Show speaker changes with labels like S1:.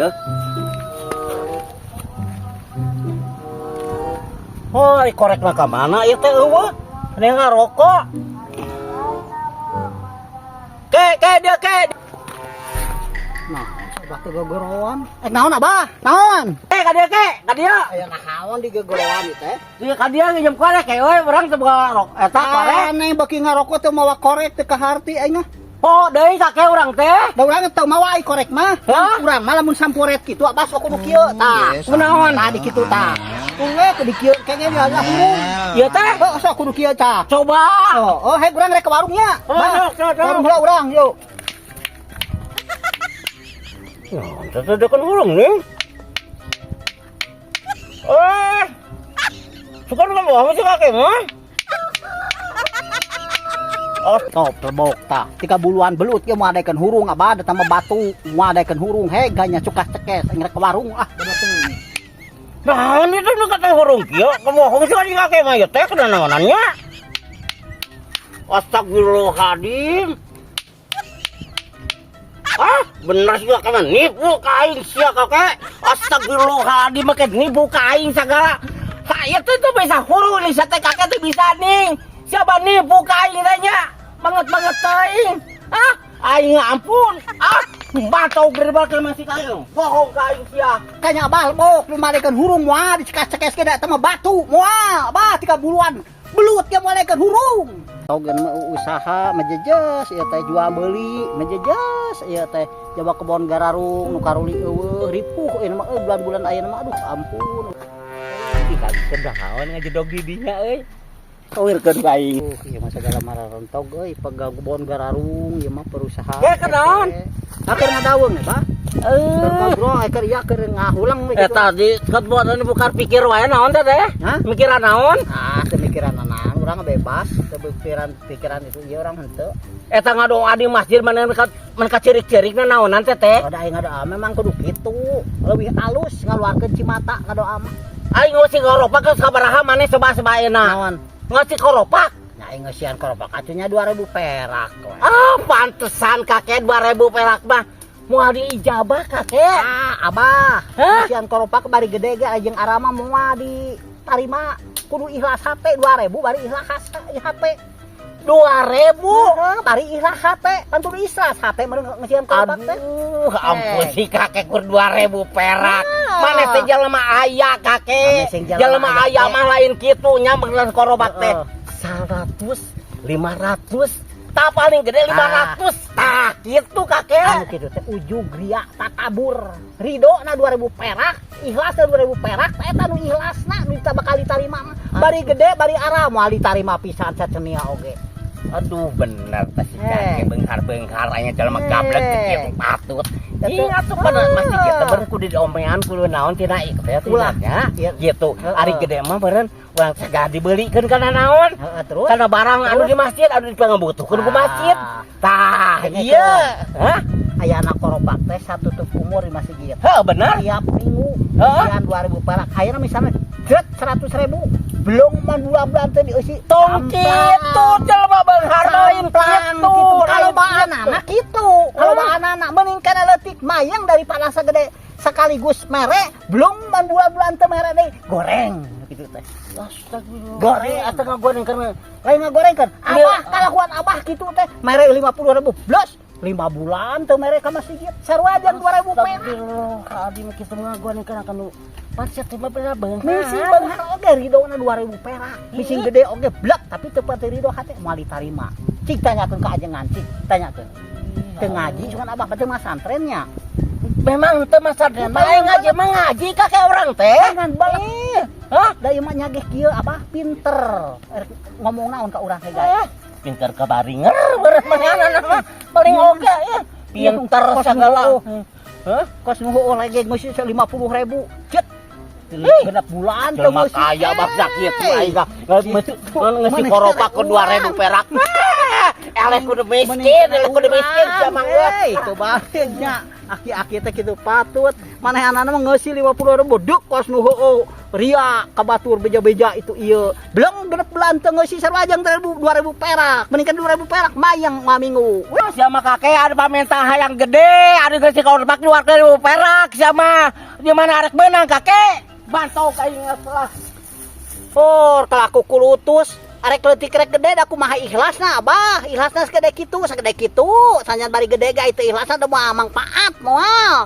S1: Ya. Oh, ari korek mah ka mana ieu teh euweuh? Ini ngarokok. Ke, ke dia ke.
S2: Nah, abah teh gogoroan. Eh, naon, Abah? Naon?
S1: Eh, ka dia ke, ka dia.
S2: Aya naon di gogoroan ieu teh?
S1: Dia ka dia nginjem korek ke euy, urang teu boga rok eta korek.
S2: Aneh, beki ngarokok teu mawa korek, teu kaharti aing mah.
S1: Oh, deui kakek urang teh.
S2: Da urang teu mawa ai korek mah.
S1: Hah?
S2: Urang mah lamun samporet kitu, Abah, sok kudu kieu tah.
S1: Kunaon?
S2: Tah, di kitu tah. Tunggu ke di kieu kenging lah hurung.
S1: Ieu teh.
S2: Oh, sok kudu kieu tah.
S1: Coba.
S2: Oh, oh, hei, urang rek ke warungnya.
S1: Oh,
S2: Bah,
S1: sok, sok, sok.
S2: warung heula urang, yuk.
S1: Nah, teh kan urang nih. Eh. Suka nu bohong sih kakek mah.
S2: Oh, top lebok tah. Tiga buluan belut ge moal daekeun hurung, Abah, da tambah batu moal daekeun hurung, heg nya cukah cekes aing rek ke warung ah, bener.
S1: Nah, ini tuh nu kata hurung kieu, kebohong sih kakek mah ieu teh kana naonannya. Astagfirullahaladzim. Ah, bener sih kakek mah nipu ka aing sia kakek. Astagfirullahaladzim, make nipu ka aing segala. Ha, ieu teh tuh bisa hurung nih teh kakek tuh bisa nih. Siapa nipu ka aing teh nya? Banget-banget teuing. Ah, aing ampun. Ah, batok gerbal masih kakek. Bohong ka aing sia.
S2: Kanya Abah lebok nu malekeun hurung moal dicekes cekes ge da tambah batu moal, Abah, tiga buluan belut ge moal daekeun hurung. Togen mah usaha mejejes ieu teh, jual beli mejejes ieu teh, jaba kebon gararung nu karuli euweuh, ripuh ieu mah euy, bulan-bulan ayeuna mah, aduh ampun.
S1: Kedahawan ngajedog di dinya euy. Kawirkeun ka aing.
S2: Ieu mah segala mararentog euy, pegang kebon gararung ieu mah perusahaan.
S1: Eh, kenaon?
S2: Keur ngadaweung ya, Bah? Keur
S1: Eh,
S2: ngobrol, keur ieu keur ngahulang we
S1: eh
S2: gitu.
S1: Tadi buat bukan pikir wae naon teh teh?
S2: Hah?
S1: Mikiran naon?
S2: Ah, teu mikiran naon, urang bebas, teu pikiran pikiran itu ieu urang henteu.
S1: Eta ngadoa di masjid mana mana cirik-cirikna naonan teh teh?
S2: Ada aing ngadoa memang kudu kitu, leuwih alus ngaluarkeun cimata ngadoa mah.
S1: Aing ngeusi koropak ke sabaraha maneh coba-coba ayeuna.
S2: Naon?
S1: Ngeusi koropak.
S2: Nya aing ngeusian koropak atunya 2000 perak we.
S1: Ah, pantesan kakek 2000 perak mah moal diijabah kakek.
S2: Ah, Abah,
S1: Hah?
S2: ngeusian koropak bari gede ge jeung arama moal ditarima, kudu ikhlas hate 2000 bari ikhlas hate.
S1: 2000.
S2: Heeh, bari ikhlas hate, kan kudu ikhlas hate meureun ngeusian koropak teh.
S1: Aduh, ampun sih kakek kur 2000 perak.
S2: Ah.
S1: Mana teh jelema aya kakek.
S2: Ame sing jelema
S1: Jelema
S2: aya
S1: aya
S2: teh.
S1: mah lain kitu nya bener koropak teh.
S2: Heeh.
S1: 100, 500, tak paling gede 500. Tah, gitu kakek.
S2: Anu kitu teh ujug, ria, takabur. Ridho na 2000 perak, ikhlas na 2000 perak, eta nu ikhlasna nu bakal ditarima mah. Bari gede, bari arah moal ditarima pisan cacenia oge.
S1: Aduh, bener teh si
S2: Eh.
S1: kakek beunghar-beunghar aya jelema gablek
S2: Eh.
S1: kitu patut.
S2: Eta-
S1: Iya atuh pada masih kita beureun kudu diomean kudu naon tina ieu teh
S2: Ulah.
S1: nya.
S2: Iya.
S1: Gitu.
S2: Heeh.
S1: Ari gede mah beureun urang segala dibelikeun kana naon?
S2: Heeh, terus
S1: Karena barang anu
S2: Terus?
S1: di masjid anu dipangabutuhkeun ku masjid.
S2: Ah.
S1: Tah,
S2: Ini
S1: iya. Hah?
S2: Aya anak koropak teh satutup umur di masjid.
S1: Heuh, bener.
S2: Tiap minggu
S1: Heeh.
S2: sekian 2000 perak. Ayeuna misalnya jret 100 ribu belum mah 2 bulan teh dieusi.
S1: Tong kitu jelema beunghar lain
S2: Samplang
S1: kitu.
S2: gitu. Kalau
S1: Lain
S2: baan
S1: kitu.
S2: anak gitu. Kalau baan anak mending kana leutik mayang daripada sagede sekaligus mere belum man bulan-bulan teu mere deui, goreng gitu teh.
S1: Astagfirullah.
S2: Goreng.
S1: Eta ngagoreng karena
S2: Lain ngagoreng kan.
S1: Iya.
S2: Abah kalakuan abah gitu teh mere 50 ribu plus 5 bulan teu mere ka masjid, sarua jeung 2000 perak.
S1: Astagfirullahaladzim, kitu ngagoreng kana kanu paset teh mah bener beunghar.
S2: Misi beunghar oge ridona 2000 perak. Misi gede oge blek tapi teu pati ridho hate moal ditarima. Cik tanyakeun ka ajengan, cik tanyakeun. Teu ngaji cuman abah teh masantrennya.
S1: Memang teu masantren mah aing ngaji mah ngaji kakek urang teh.
S2: Jangan balik.
S1: Hah?
S2: Da ieu mah nyageh kieu, abah pinter. Er, ngomong naon ka urang teh gae.
S1: Eh, pinter kebaringer beres manehna mah paling oge ya. Pinter
S2: Kos
S1: segala.
S2: nu
S1: Hah?
S2: Kos nu heueuh lagi ngeusi 50 ribu. Cet. Genep bulan teu
S1: Jelema
S2: ngeusi.
S1: kaya bak kitu
S2: Eh.
S1: aing ngeusi koropak ku 2000 perak. Ah, eleh kudu miskin, eleh kudu miskin sia mah geus.
S2: Eh, itu baliknya. Aki-aki teh kitu patut. Manehanana mah ngeusi 50 ribu duk kos nu heueuh. Ria ka batur beja-beja itu ieu. Belum 6 bulan teu ngeusi sarwajang 2000 2000 perak. Mendingkan 2000 perak mayang mah minggu.
S1: Wah, siapa kakek ada paminta hayang gede, ada geus si kaur pak 2.000 perak siapa? Di mana arek menang, kakek? Bantau kaing lah.
S2: Oh, kelaku kulutus. Arek leutik rek gede da kumaha ikhlasna, Abah? Ikhlasna segede kitu, segede kitu. Sanjan bari gede ga itu ikhlasna da moal mangpaat moal.